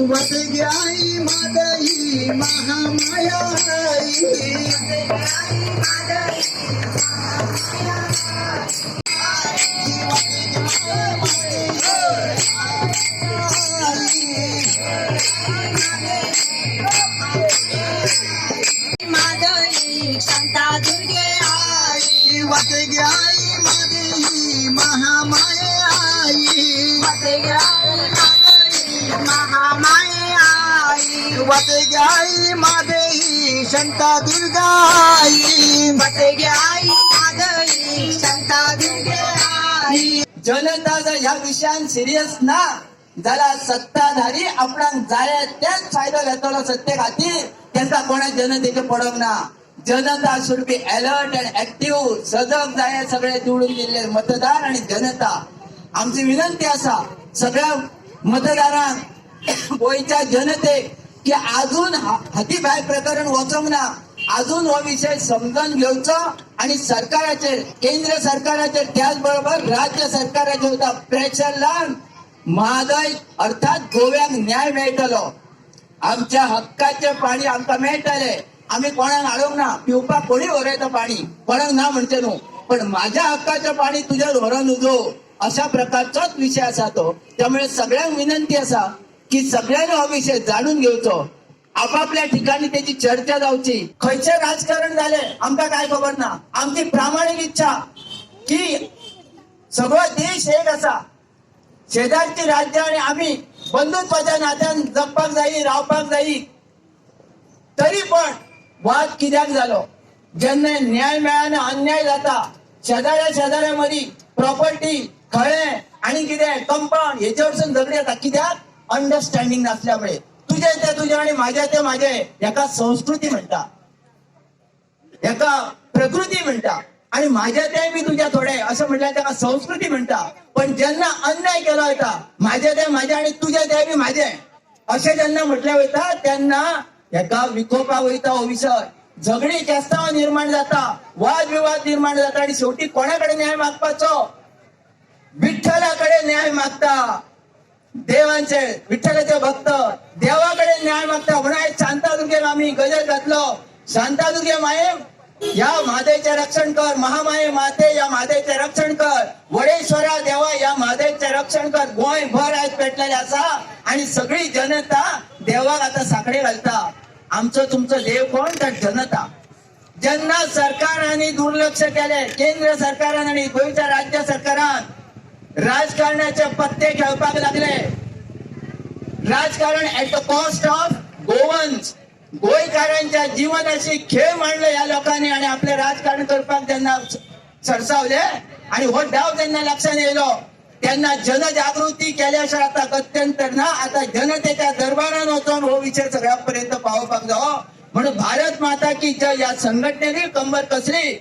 वसगी आई मादई महामाया आई. मादई शांता दुर्गे आई. वसगी आई मादई महामाया आई. वसगे आई मादई महामाये आई. वसगी आई मादई शांता दुर्गा आई. वसगे आई मादई शांता दुर्गे आई. जनता जर ह्या विशयान सिरियस ना जाल्यार सत्ताधारी आपणाक जाय तेच फायदो घेतलो सत्ते खातीर. तेका कोणा जनतेचे पडोंक ना. जनता should be alert and active. सजग जाय सगळे निवडून दिल्ले मतदार आणि जनता. आमची विनंती आसा सगळ्या मतदारांक, गोंयच्या जनतेक की अजून हातीभायर प्रकरण वचोंक ना. अजून हो विषय समजून घेवचो आणि सरकाराचेर, केंद्र सरकाराचेर, त्याच बरोबर राज्य सरकाराचेर सुद्दां प्रेशर लावन म्हादय अर्थात गोव्याक न्याय मेळटलो. आमच्या हक्काचे पाणी आमकां मेळटले. आमी कोणाक हाडूंक ना. पिवपाक कोणी व्हरयता पाणी, कोणाक ना म्हणचे न्हू, पण माझ्या हक्काचे पाणी तुझ्या व्हरोन नुजो अशा प्रकारचोच विषय आसा तो. त्यामुळे सगळ्यांक विनंती आसा की सगळ्यांनी हो विषय जाणून घेवचो, आपापल्या ठिकाणी त्याची चर्चा जावची. खंयचे राजकारण झाले आमकां काय खबर ना. आमची प्रामाणीक इच्छा की सगळो देश एक आसा, शेजारची राज्य आणि आम्ही बंधुत्वाच्या नात्यान जगपाक जायी, रावपाक जायी. तरी पण वाद कित्याक जालो? जेन्ना न्याय मेळना, अन्याय जाता. शेजाऱ्या शेजाऱ्या मदीं प्रॉपर्टी, खळें आणि कितें कंपाऊंड हेचे वरसून झगडी जाता. कित्याक? अंडरस्टँडिंग नासल्यामुळे. तुझे ते तुझे आणि माझे ते माझे. हेका संस्कृती म्हणटा, हेका प्रकृती म्हणटा. आणि माझ्या ते बी तुझ्या थोडे असं म्हटल्यार ताका संस्कृती म्हणटा. पण जेन्ना अन्याय केलो वयता, माझे ते माझे आणि तुझे ते बी माझे अशें जेन्ना म्हटलें वयता, तेन्ना हेका विकोपा वयता हो विशय. झगडी केस्तांव निर्माण जाता, वाद विवाद निर्माण जाता आणि शेवटी कोणा कडेन न्याय मागपाचो? विठ्ठला कडेन न्याय मागता. देवांचे, विठ्ठलाचे भक्त देवाकडे न्याय मागता. म्हणून आयज शांतादुर्गेक आमी गजर घातलो. शांतादुर्गे माये, या म्हादयचें रक्षण कर. महामाये माते, या म्हादयचें रक्षण कर. वडेश्वरा देवा, या म्हादयचें रक्षण कर. गोंय भर आयज पेटलेलें आसा आणि सगळी जनता देवाक आता साकडे घालता. आमचो तुमचो देव कोण? तर जनता. जेन्ना सरकारांनी दुर्लक्ष केलें, केंद्र सरकारान आणि गोंयच्या राज्य सरकारान राजकारणाचे पत्ते खेळपाक लागले, राजकारण at the cost of Goans, गोंयकारांच्या जीवनाशी खेळ मांडले ह्या लोकांनी आणि आपले राजकारण करपाक जेन्ना सरसावले आणि हो डाव जेन्ना लक्षात येयलो, तेन्ना जनजागृती केल्या शिवाय आता गत्यंतर ना. आता जनतेच्या दरबारान वचोन हो विषय सगळ्या पर्यंत पावोवपाक जावो. म्हणून भारत माता की जय या संघटनेने कंबर कसली.